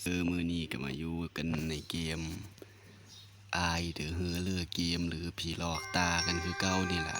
ມື້ນີ້ກໍມາຢູ່ກັນໃນເກມ Eye the Horror Game ຫຼື ຜີຫຼອກຕາກັນຄືເກົ່ານີ້ລະ.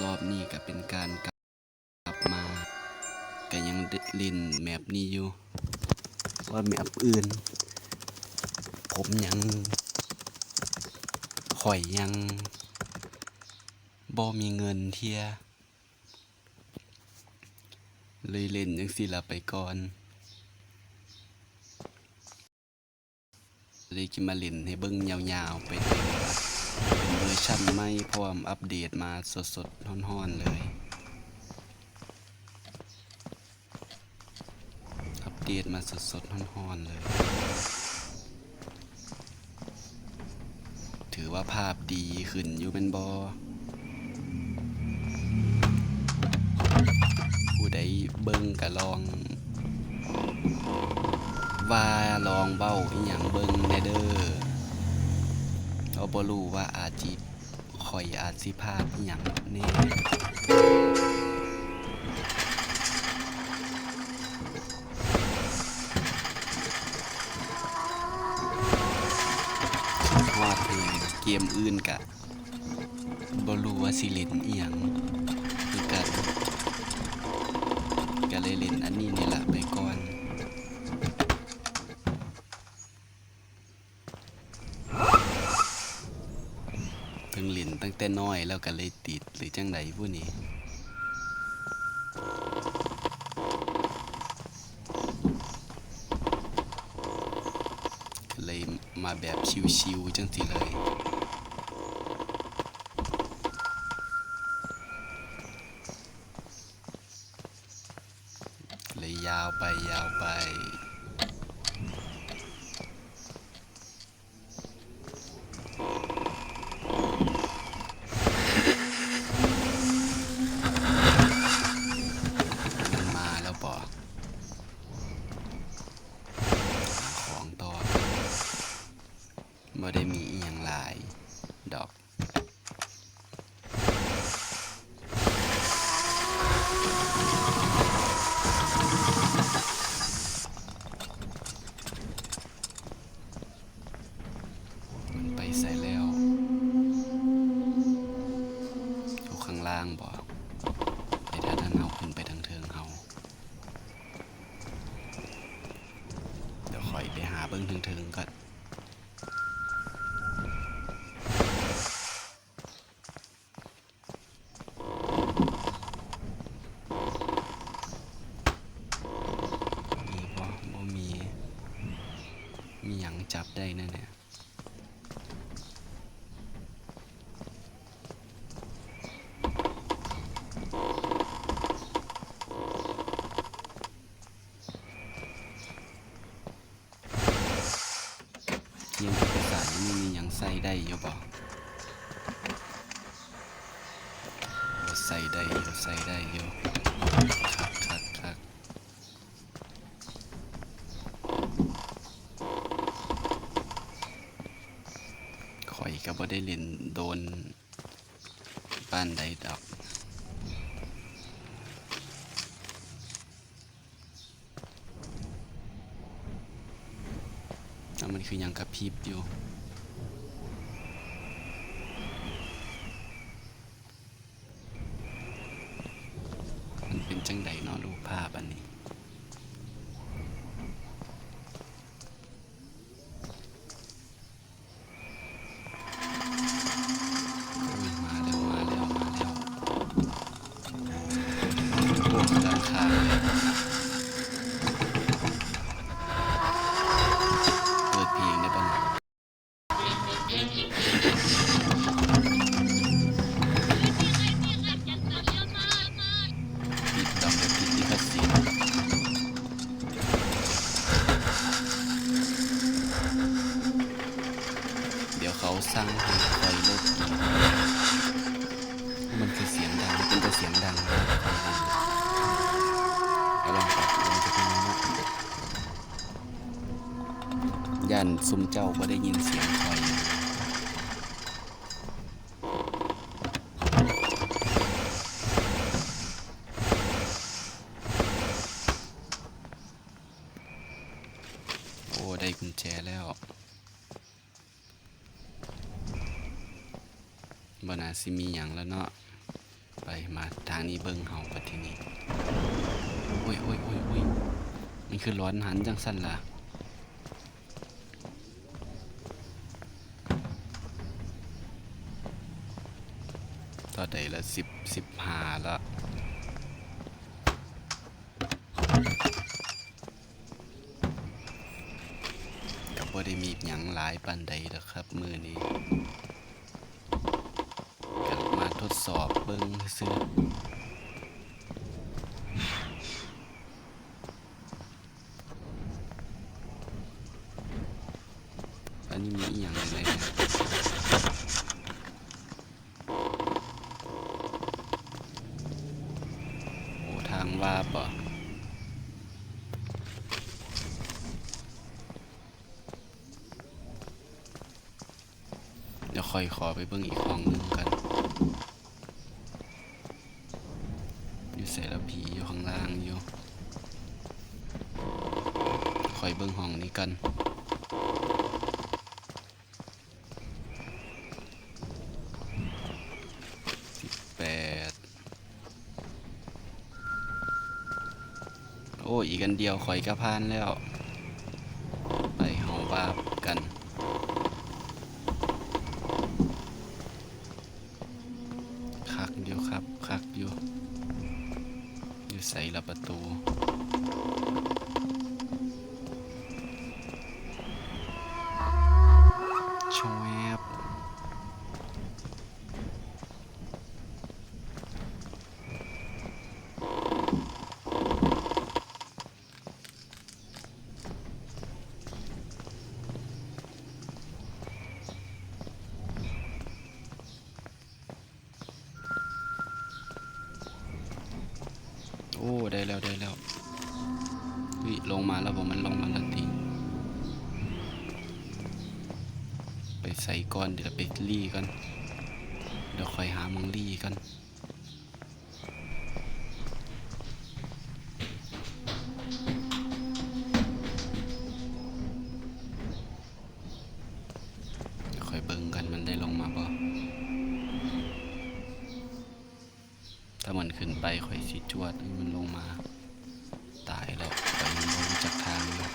ລອບນີ້ກໍເປັນການກັບມາ ກໍຍັງເຫຼັ້ນແມັບນີ້ຢູ່ ວ່າແມັບອື່ນ ຜົມຍັງ ຂ້ອຍຍັງບໍ່ມີເງິນເທື່ອ. ເລີຍເຫຼັ້ນຈັ່ງຊີ້ລະໄປກ່ອນ. ເລີຍຈະມາເຫຼັ້ນໃຫ້ເບິ່ງຍາວໆໄປເລີຍວ່າເປັນເວີຊັນໃໝ່ ພ້ອມອັບເດດມາສົດໆຮ້ອນໆເລີຍ. ອັບເດດມາສົດໆຮ້ອນໆເລີຍ. ຖືວ່າພາບດີຂຶ້ນຢູ່ແມ່ນບໍ່? ຜູ້ໃດເບິ່ງກະລອງວ່າ ລອງເວົ້າອີ່ຫຍັງເບິ່ງແດ່ເດີ. ເຮົາບໍ່ຮູ້ວ່າອາດຊິ ຂ້ອຍອາດຊິພາດອີ່ຫຍັງແດ່. ຮອດເກມອື່ນກະບໍ່ຮູ້ວ່າຊິຫຼິ້ນອີ່ຫຍັງຄືກັນ ກະເລີຍຫຼິ້ນອັນນີ້ນີ້ລະໄປກ່ອນ. ເພິ່ງຫຼິ້ນຕັ້ງແຕ່ນ້ອຍແລ້ວກໍເລີຍຕິດ ຫຼື ຈັ່ງໃດບຸນີ້ ກໍເລີຍມາແບບຊິວໆ ຈັ່ງຊີ້ເລີຍ. ເລີຍຍາວໄປ ຍາວໄປ. ມັນມາແລ້ວບໍ? ຫາຂອງຕໍ່ ບໍ່ໄດ້ມີອີ່ຫຍັງຫຼາຍດອກ. ມັນໄປໃສແລ້ວ? ຢູ່ຂ້າງລ່າງບໍ? ໃຫ້ຖ້ານັ້ນເຮົາຂຶ້ນໄປທາງເທິງເຮົາ. ດຽວຂ້ອຍໄປຫາເບິ່ງເທິງໆກ່ອນ. ມີບໍ່? ບໍ່ມີ. ມີຫຍັງຈັບໄດ້ແນ່ໆ? ຂຽນເອກະສານນີ້ມີຫຍັງໃສ່ໄດ້ຢູ່ບໍ່? ໂອ້ ໃສ່ໄດ້ຢູ່ ໃສ່ໄດ້ຢູ່. ຄັກ ຄັກ ຄັກ. ຂ້ອຍກໍບໍ່ໄດ້ຫຼິ້ນໂດນປານໃດດອກ. ແລ້ວມັນຄືຫຍັງກະພິບຢູ່? ມັນເປັນຈັ່ງໃດເນາະ ຮູບພາບອັນນີ້? ໂອ້ຍ ມາແລ້ວ ມາແລ້ວ ມາແລ້ວ. ໂອ້ ການຄ້າງເລີຍ. ເປີດເພງໄດ້ບໍ່ນີ້? ຜິດດອກ ຕິດລິຂະສິດ. ດຽວເຂົາສັ່ງໃຫ້ຂ້ອຍລົບອີກ. ມັນຄືສຽງດັງ ເປັນຕາສຽງດັງ. ລອງປັບລົງຈັກໜ້ອຍເນາະ. ຢ້ານຊຸມເຈົ້າບໍ່ໄດ້ຍິນສຽງຂ້ອຍ. ໄດ້ກຸນແຈແລ້ວ. ບໍ່ໜ້າຊິມີຫຍັງແລ້ວເນາະ. ໄປ ມາທາງນີ້ເບິ່ງເຮົາບັດທີນີ້. ໂອ້ຍ ໂອ້ຍ ໂອ້ຍ ໂອ້ຍ ມັນຄືຫຼອນຫັນຈັ່ງຊັ້ນລະ? ເທົ່າໃດລະ? ສິບ ສິບຫ້າລະ. ກໍບໍ່ໄດ້ມີຫຍັງຫຼາຍປານໃດດອກຄັບມື້ນີ້, ກໍມາທົດສອບເບິ່ງຊື່ໆ. ອັນນີ້ມີອີ່ຫຍັງແດ່? ໂອ້ ທາງວາບບໍ? ດຽວຂ້ອຍຂໍໄປເບິ່ງອີກຫ້ອງໜຶ່ງກ່ອນ. ຢູ່ໃສລະ? ຜີຢູ່ຂ້າງລ່າງຢູ່. ຂ້ອຍເບິ່ງຫ້ອງນີ້ກ່ອນ. ສິບແປດ. ໂອ້ ອີກອັນດຽວຂ້ອຍກະຜ່ານແລ້ວ. ໄປ ເຮົາວາບກັນ. ຄັກຢູ່ຄັບ ຄັກຢູ່. ຢູ່ໃສລະປະຕູ? ຊວບ. ໂອ້ ໄດ້ແລ້ວ ໄດ້ແລ້ວ. ເຮີ້ຍ ລົງມາແລ້ວບໍ? ມັນລົງມາແລ້ວຕິ? ໄປໃສກ່ອນ? ດຽວໄປລີ້ກ່ອນ. ດຽວຂ້ອຍຫາໝ່ອງລີ້ກ່ອນ. ຂ້ອຍເບິ່ງກັນ ມັນໄດ້ລົງມາບໍ່? ຖ້າມັນຂຶ້ນໄປ ຂ້ອຍຊິຈວດໃຫ້ມັນລົງມາ. ຕາຍແລ້ວ ຂ້ອຍຍັງບໍ່ຮູ້ຈັກທາງຢູ່.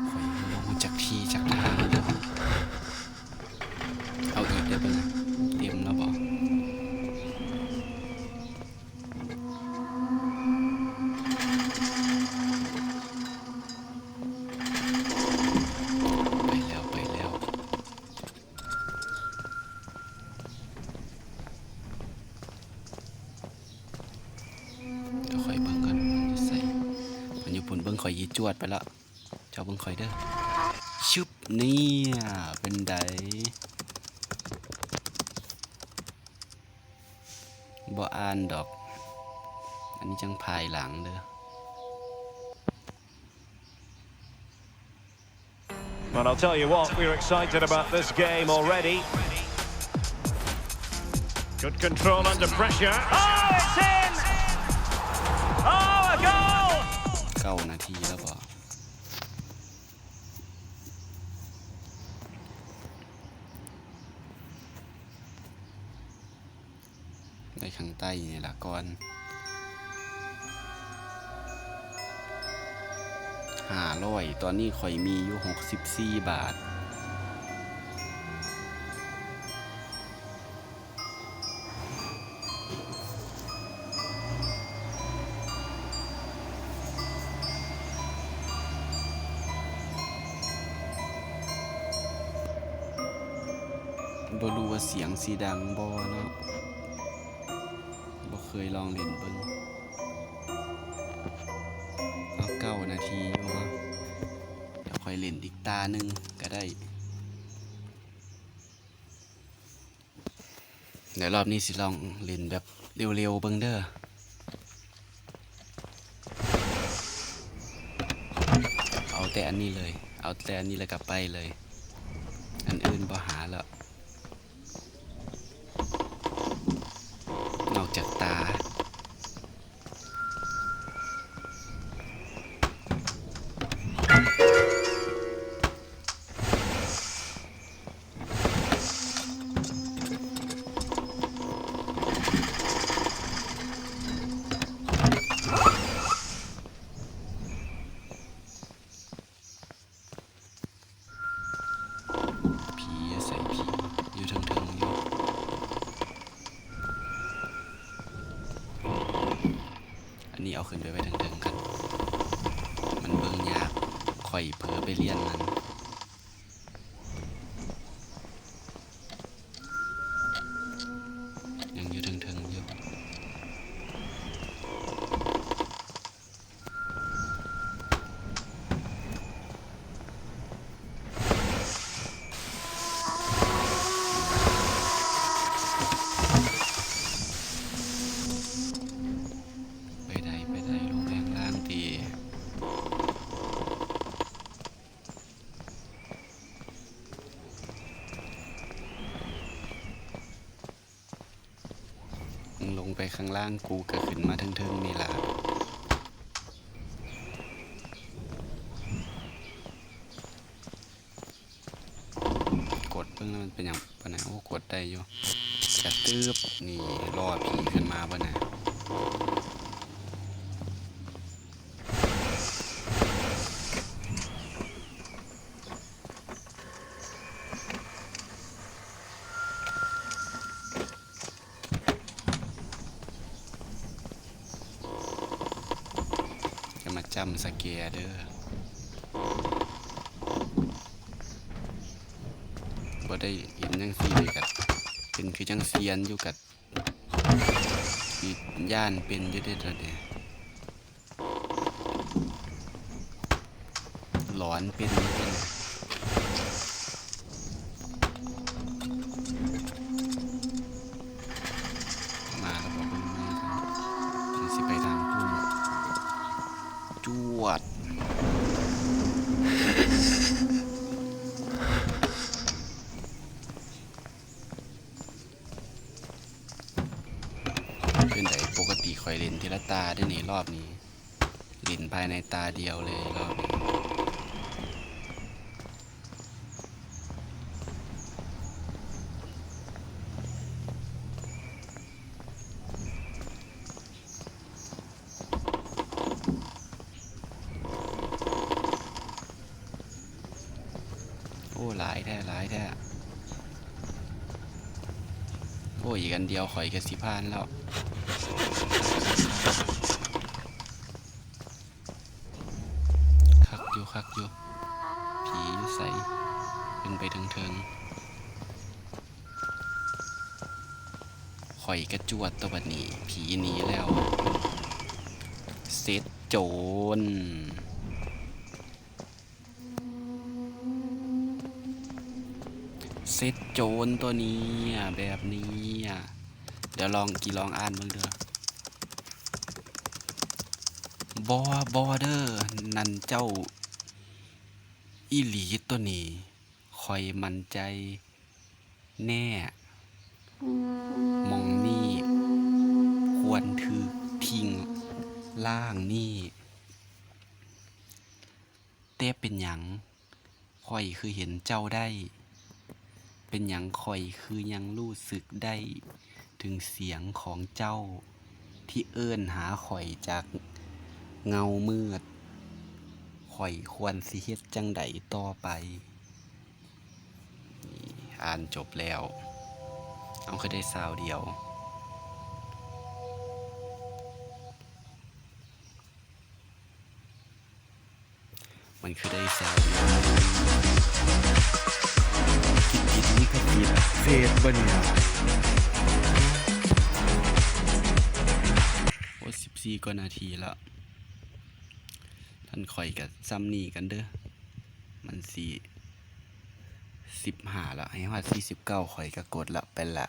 ຂ້ອຍບໍ່ຮູ້ຈັກທີ່ຈັກທາງເດີ້. ເອົາອີກເດີ້ ເບິ່ງ ເຕັມແລ້ວບໍ່? ໄປແລ້ວ ໄປແລ້ວ. ດຽວຂ້ອຍເບິ່ງກ່ອນ ມັນຢູ່ໃສ? ມັນຢູ່ພຸ້ນ. ເບິ່ງ ຂ້ອຍຊິຈວດໄປລະ. ເຈົ້າເບິ່ງຂ້ອຍເດີ້. ຊຶບ ເນີ້ຍ ເປັນໃດ? ບໍ່ອ່ານດອກ. ອັນນີ້ຈັ່ງພາຍຫຼັງເດີ້. Well, I'll tell you what, we're excited about this game already. Good control under pressure. Oh, it's in! Oh, a goal! ເກົ້ານາທີແລ້ວບໍ? ໄດ້ຂ້າງໃຕ້ນີ້ລະກ່ອນ. ຫ້າຮ້ອຍ ຕອນນີ້ຂ້ອຍມີຢູ່ຫົກສິບສີ່ບາດ. ບໍ່ຮູ້ວ່າສຽງຊິດັງບໍ່ເນາະ, ບໍ່ເຄີຍລອງຫຼິ້ນເບິ່ງ. ເອົາ ເກົ້ານາທີຢູ່. ດຽວຂ້ອຍຫຼິ້ນອີກຕາໜຶ່ງກະໄດ້. ດຽວລອບນີ້ຊິລອງຫຼິ້ນແບບເລັວໆເບິ່ງເດີ້. ແຕ່ອັນນີ້ເລີຍ ເອົາແຕ່ອັນນີ້ແລ້ວກໍໄປເລີຍ ອັນອື່ນບໍ່ຫາແລ້ວ ນອກຈາກຕາ. ຜີຢູ່ໃສ? ຜີຢູ່ເທິງໆຢູ່. ອັນນີ້ເອົາຂຶ້ນໄປໄວ້ເທິງໆກັນ ມັນເບິ່ງຍາກ ຂ້ອຍເຜີໄປລ້ຽນມັນ. ຍັງຢູ່ເທິງໆຢູ່. ໄປໃດ ໄປໃດ ລົງໄປຂ້າງລ່າງຕິ. ມຶງລົງໄປຂ້າງລ່າງ ກູກໍຂຶ້ນມາເທິງໆນີ້ລະ. ກົດເບິ່ງແລ້ວມັນເປັນຫຍັງບໍ່ນະ? ໂອ້ ກົດໄດ້ຢູ່. ກະຕຶບ ນີ້ ລໍຜີຂຶ້ນມາບໍ່ນະ? ຢ່າມາຈຳສະແກເດີ ບໍ່ໄດ້ເຫັນຈັ່ງຊີ້ນີ້ກະເປັນຄືຈັ່ງຊຽນຢູ່ ກະຊິຢ້ານເປັນຢູ່ເດ້ໂຕນີ້. ຫຼອນເປັນເດ້. ມາແລ້ວບໍ່ເບິ່ງ ມາແລ້ວ ຈັ່ງຊິໄປທາງພຸ້ນ. ຈວດ. ເປັນໃດ? ປົກກະຕິຂ້ອຍຫຼິ້ນທີລະຕາເດ້ນີ້ ລອບນີ້ ຫຼິ້ນພາຍໃນຕາດຽວເລີຍລອບນີ້. ໂອ້ ຫຼາຍແທ້ ຫຼາຍແທ້. ໂອ້ ອີກອັນດຽວຂ້ອຍກໍຊິຜ່ານແລ້ວ. ຄັກຢູ່ ຄັກຢູ່. ຜີຢູ່ໃສ? ຂຶ້ນໄປເທິງໆ. ຂ້ອຍກະຈວດຕົວະບັດນີ້ ຜີໜີແລ້ວ. ເສັດໂຈນ ເສັດໂຈນຕົວນີ້ ແບບນີ້. ດຽວລອງ ຈີລອງອ່ານເບິ່ງເດີ. ບໍ່ ບໍ່ເດີ ນັ້ນເຈົ້າອີ່ຫຼີຕົວນີ້. ຂ້ອຍໝັ້ນໃຈແນ່ ໝ່ອງນີ້ຄວນຖືກຖິ້ມລ້າງນີ້. ແຕ່ເປັນຫຍັງຂ້ອຍຄືເຫັນເຈົ້າໄດ້? ເປັນຫຍັງຂ້ອຍຄືຍັງຮູ້ສຶກໄດ້ເຖິງສຽງຂອງເຈົ້າ ທີ່ເອີ້ນຫາຂ້ອຍຈາກເງົາມືດ? ຂ້ອຍຄວນຊິເຮັດຈັ່ງໃດຕໍ່ໄປ? ອ່ານຈົບແລ້ວ. ເອົາ ຄືໄດ້ຊາວດຽວ. ມັນຄືໄດ້ຊາວດຽວ. ກິນ ກິນລິຂະສິດເຟສບໍ່ນີ້? ໂອ້ ສິບສີ່ກວ່ານາທີແລ້ວ. ທ່ານ ຂ້ອຍກະຊ່ຳນີ້ກັນເດີ. ມັນຊິສິບຫ້າແລ້ວ ໃຫ້ຮອດສີ່ສິບເກົ້າ ຂ້ອຍກະກົດແລ້ວ ໄປລະ.